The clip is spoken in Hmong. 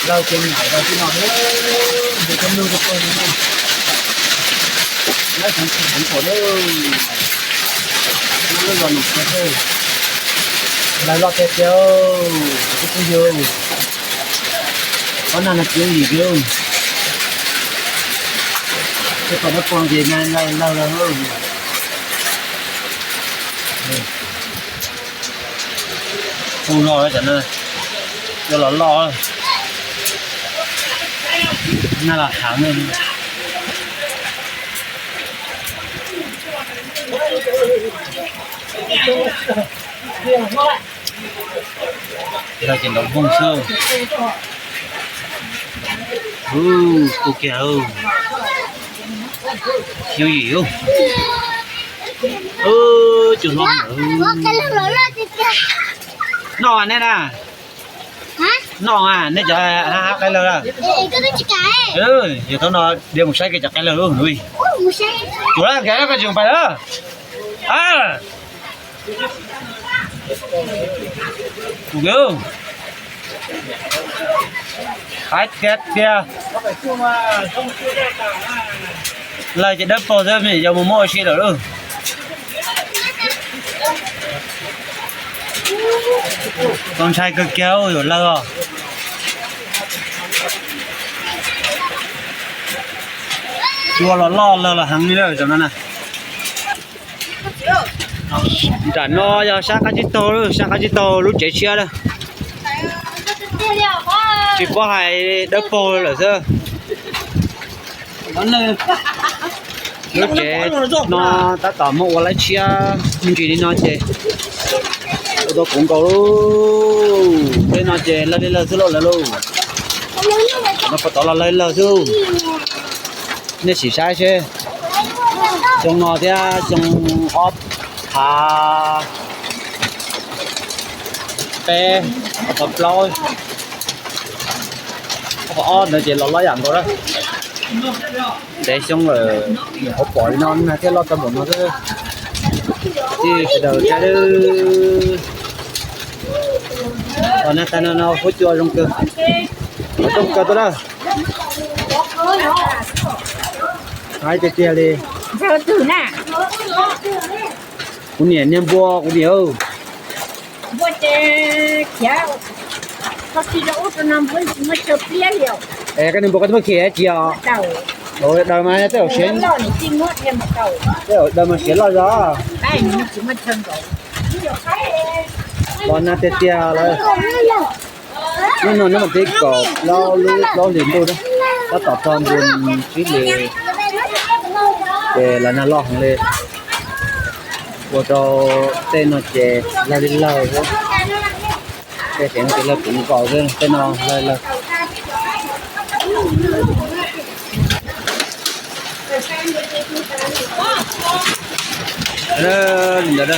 Lawv ces nyaim rau tib no thiab, nws cov neeg rau pawg no, lawv tseem tsis heev pom lawm. Lub zos Nus Xia, lawv loj tiag tiag, kuv twb phooj ywg, ob nag no tsis yooj yim kiag. Tej tom dawb paug ces lawv lawv lawm. Hu no cov no cua los loj, nag los heev. Lawv ces nrov voog xwb. Ub, tu kiag, yooj yim. Ub, cua hlob ntawd. Noj nej na. Noj, nej cov hab qaib lawg. Yog thaum no dhia mus saib kiag cov qaib lawg lub. Tus lawv kav koj tsis pais lawm. Tus kawg, qaib tiag tiag. Lawv ces dawb paug xwb, me nyuam yaus mus muab ua si lawm lauj. Txaus ntshai kawg kiag, yuav lawg os. Cua los loj, lawg los heev li lawm tam no na. Nram no yog sab qab tsib taug, sab qab tsib taug lub tsev tshiab lawm. Tsis paub hais, dawb paug lawm xwb. Lub tsev no tab tom muab ua laib tshiab me ntsis li no ces ua tau kuv nkaus lauj. Tej no ces lawg li lawg xwb lauj, lawv lauj. No puas tod los lawg li lawg xwb. Nej sim saib seb, xyoo no thiab xyoo ob phav peb, ob phav plaub, ob phav ob ntawd ces los loj yam nkaus na. Ntev xyoo lawm, nyuam qhuav pom li no na thiaj loj tau npaum no xwb. Tij sawv daws saib, los nag tag no no huab cua zoo kawg, zoo kawg tuaj na. Haib tiag tiag li. Kuv niam niag npua, kuv niam. Es koj niag npua koj twb muab khi tsis os? Daws mas tej zaum siav, tej zaum daws mas siav loj zog. Los nag tiag tiag lawm. Hnub no hnub vas thib kaum plaub, lub plaub hlis ntuj, tab tom txog ntu tsib hlis, ces los nag loj heev li. Ua rau tej no ces lawg li lawg xwb. Tej tsev no ces lawg puv nkaus xwb, tej no lawg li lawg. Li ntawd.